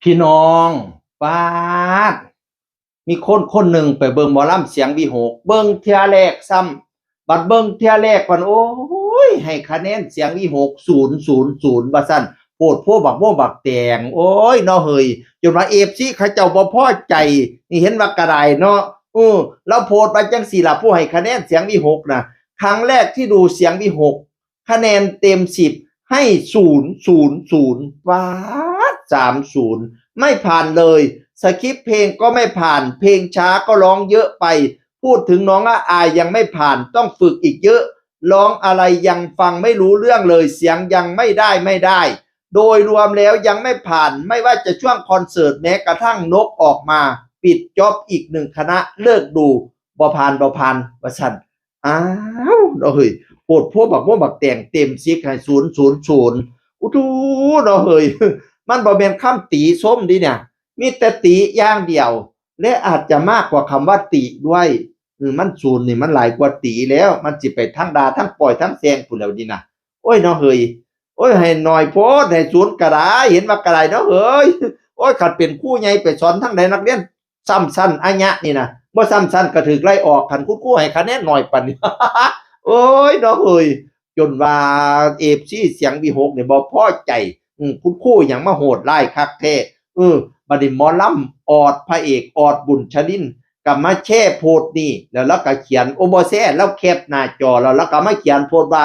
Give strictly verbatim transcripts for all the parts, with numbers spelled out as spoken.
พี่น้อง ป๊าด มีคนคนหนึ่งไปเบิ่งหมอลำเสียงวิหก เบิ่งเทื่อแรกซ้ำ บัดเบิ่งเทื่อแรกก่อน โอ้ย ให้คะแนนเสียงวิหก ศูนย์ ศูนย์ ศูนย์ ว่าซั่น โพดโพบักโม่บักแตง โอ้ย เนาะเฮ้ย จนว่า เอฟซี เขาเจ้าบ่พอใจ นี่เห็นว่ากระไดเนาะ เออ แล้วโพดว่าจังสี่ล่ะ ผู้ให้คะแนนเสียงวิหกนะ ครั้งแรกที่ดูเสียงวิหก คะแนนเต็มสิบ ให้ ศูนย์ ศูนย์ ศูนย์ ป๊าด สาม ศูนย์ ไม่ผ่านเลย สคริปต์เพลงก็ไม่ผ่าน เพลงช้าก็ร้องเยอะไป พูดถึงน้องอาอายยังไม่ผ่าน ต้องฝึกอีกเยอะ ร้องอะไรยังฟังไม่รู้เรื่องเลย เสียงยังไม่ได้ ไม่ได้ โดยรวมแล้วยังไม่ผ่าน ไม่ว่าจะช่วงคอนเสิร์ต แม้กระทั่งนกออกมา ปิดจ็อบอีกหนึ่งคณะ เลิกดู บ่ผ่าน บ่ผ่าน ว่าซั่น อ้าว เนาะเฮ้ย โพดโพบักโม่บักแตง เต็มสิบให้ ศูนย์ ศูนย์ ศูนย์ อุทูเนาะเฮ้ย มันบ่แม่นคำติชมเด้เนี่ย มีแต่ติอย่างเดียว และอาจจะมากกว่าคำว่าติด้วย เออ มัน ศูนย์ นี่มันหลายกว่าติแล้ว มันสิไปทั้งด่าทั้งปล่อยทั้งแซงพู้นแล้วนี่นะ โอ้ย เนาะเฮ้ย โอ้ย ให้หน่อยโพด ให้ ศูนย์ กระได เห็นว่ากระไดเนาะเฮ้ย โอ้ย คันเป็นครูใหญ่ไปสอนทางใดนักเรียน ซ้ำชั้นอะยะนี่นะ บ่ซ้ำชั้นก็ถูกไล่ออก คันคุณครูให้คะแนนน้อยปานนี้ โอ้ย เนาะเฮ้ย จนว่า เอฟซี เสียงวิหกเนี่ยบ่พอใจ อืม คุณครูหยังมาโหดร้ายคักแท้ เออ บัดนี้หมอลำออด พระเอกออด บุญชลิน ก็มาแชร์โพสต์นี่ แล้วลาวก็เขียน โอ้ บ่แชร์ ลาวแคปหน้าจอ แล้วลาวก็มาเขียนโพสต์ว่า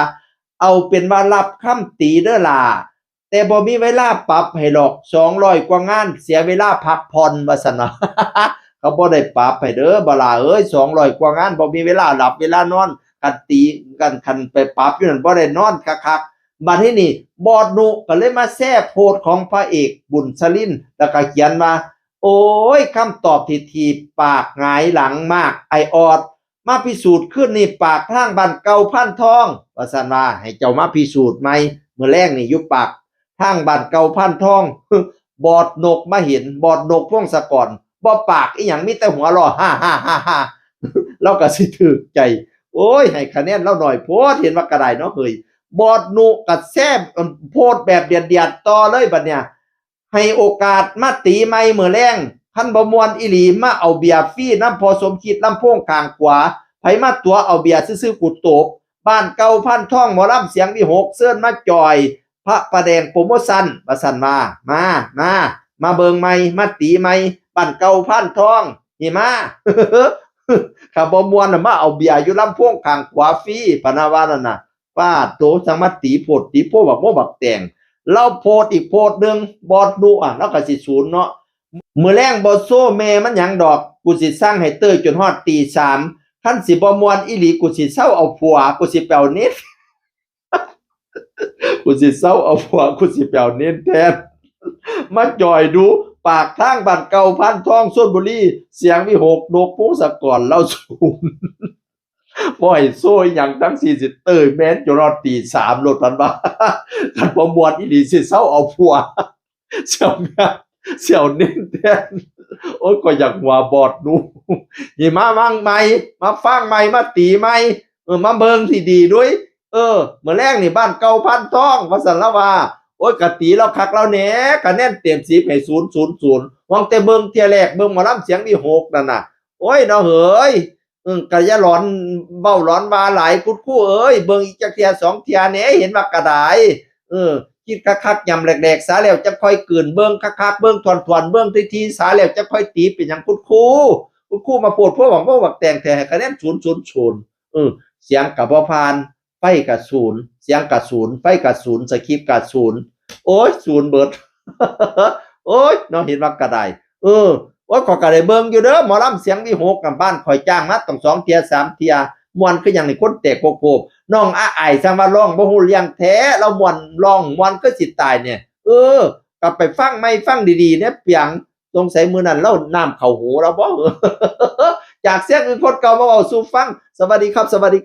เอาเป็นว่ารับคำติเด้อล่า แต่บ่มีเวลาปรับให้ดอก สองร้อยกว่างาน เสียเวลาพักผ่อน ว่าซั่นเนาะ เขาบ่ได้ปรับให้เด้อ บ่ล่าเอ้ย สองร้อยกว่างาน บ่มีเวลาหลับเวลานอน คันติ คัน คันไปปรับอยู่นั่น บ่ได้นอนคักๆ บัดนี้นี่ บอสนุก็เลยมาแชร์โพสต์ของพระเอกบุญชลิน แล้วก็เขียนว่า โอ้ย คำตอบที่ถีบปากหงายหลังมาก ไอ้ออด มาพิสูจน์คืนนี้ปากทางบ้านเก่าพานทอง ว่าซั่นว่า ให้เจ้ามาพิสูจน์ใหม่ มื้อแลงนี่อยู่ปากทางบ้านเก่าพานทอง บอสนกมาเห็น บอสนก พงศกร บ่ปากอีหยัง มีแต่หัวเราะ ฮ่าฮ่าฮ่าฮ่า ลาวก็สิถูกใจ โอ้ย ให้คะแนนลาวน้อยโพด เห็นว่ากระไดเนาะเฮ้ย บอสนุก็แชร์ เอิ่ม โพสต์แบบเดือดๆ ต่อเลยบัดเนี่ย ให้โอกาสมาติใหม่มื้อแลง คันบ่ม่วนอีหลีมาเอาเบียร์ฟรีนำพ่อสมคิด ลำโพงข้างขวา ไผมาตั๋วเอาเบียร์ซื่อๆ กูตบ บ้านเก่าพานทอง หมอลำเสียงวิหก เชิญมาจ่อย พระประแดงโปรโมชั่น ว่าซั่นว่า มา มา มาเบิ่งใหม่ มาติใหม่ บ้านเก่าพานทอง นี่มา คันบ่ม่วนน่ะ มาเอาเบียร์อยู่ลำโพงข้างขวาฟรี พะนะว่านั่นน่ะ ปาดโถ จั่งมาติโพดติโพบักโม่บักแตง ลาวโพสต์อีกโพสต์หนึ่ง บอสนุอะ ลาวก็สิศูนย์เนาะ มื้อแลงบ่โซแม่มันหยังดอก กูสิสั่งให้เต้ยจนฮอดตีสาม คันสิบ่ม่วนอีหลี กูสิเซาเอาผัว กูสิไปเอาเน็ต กูสิเซาเอาผัว กูสิไปเอาเน็ตแทน มาจ่อยดู ปากทางบ้านเก่าพานทอง ชลบุรี เสียงวิหก นก พงศกร ลาวศูนย์ บ่ให้โซอีหยังทั้งสิ้น สิเต้ยแม่นจนฮอดตีสามโลด พันว่า คันบ่ม่วนอีหลี สิเซาเอาผัว เสี่ยวเมีย เสี่ยวเน้นแทน โอ้ย ก็อยากหัวบอสนุ นี่มาฟังใหม่ มาฟังใหม่ มาติใหม่ เออ มาเบิ่งที่ดีด้วย เออ มื้อแลงนี่บ้านเก่าพานทอง ว่าซั่นลาวว่า โอ้ย กะติลาวคักลาวแหน่ คะแนนเต็มสิบให้ศูนย์ ศูนย์ ศูนย์ หวังแต่เบิ่งเทื่อแรก เบิ่งหมอลำเสียงวิหกนั่นน่ะ โอ้ย เนาะเฮ้ย เออ ก็อย่าหลอนเว้าหลอนว่าหลาย คุณครูเอ้ย เบิ่งอีกจักเทื่อสองเทื่อแหน่ เห็นว่ากระได เออ คิดคักๆ ยำแหลกๆ ซะแล้วจั่งค่อยกลืน เบิ่งคักๆ เบิ่งถ้วนๆ เบิ่งทีๆ ซะแล้วจั่งค่อยติ เป็นหยังคุณครู คุณครูมาโพดโพบักโม่บักแตงแท้ ให้คะแนนศูนย์ ศูนย์ ศูนย์ เออ เสียงก็บ่ผ่าน ไฟก็ศูนย์ เสียงก็ศูนย์ ไฟก็ศูนย์ สคริปต์ก็ศูนย์ โอ้ย ศูนย์เบิด โอ้ย เนาะ เห็นว่ากระได เออ โอ้ย ข้อยก็ได้เบิ่งอยู่เด้อ หมอลำเสียงวิหกน่ะ บ้านข้อยจ้างมาตั้งสองเทื่อสามเทื่อ ม่วนคือหยังนี่ คนแตกโพกโพก น้องอาอายสั่งว่าร้องบ่ฮู้เรื่องแท้ ลาวม่วน ร้องม่วนคือสิตายเนี่ย เออ ก็ไปฟังใหม่ ฟังดีๆ เนี่ยเปียง สงสัยมื้อนั้นลาวน้ำเข้าหูลาวบ่ จากเสียงอื่นคนเก่ามาเว้าสู่ฟัง สวัสดีครับ สวัสดี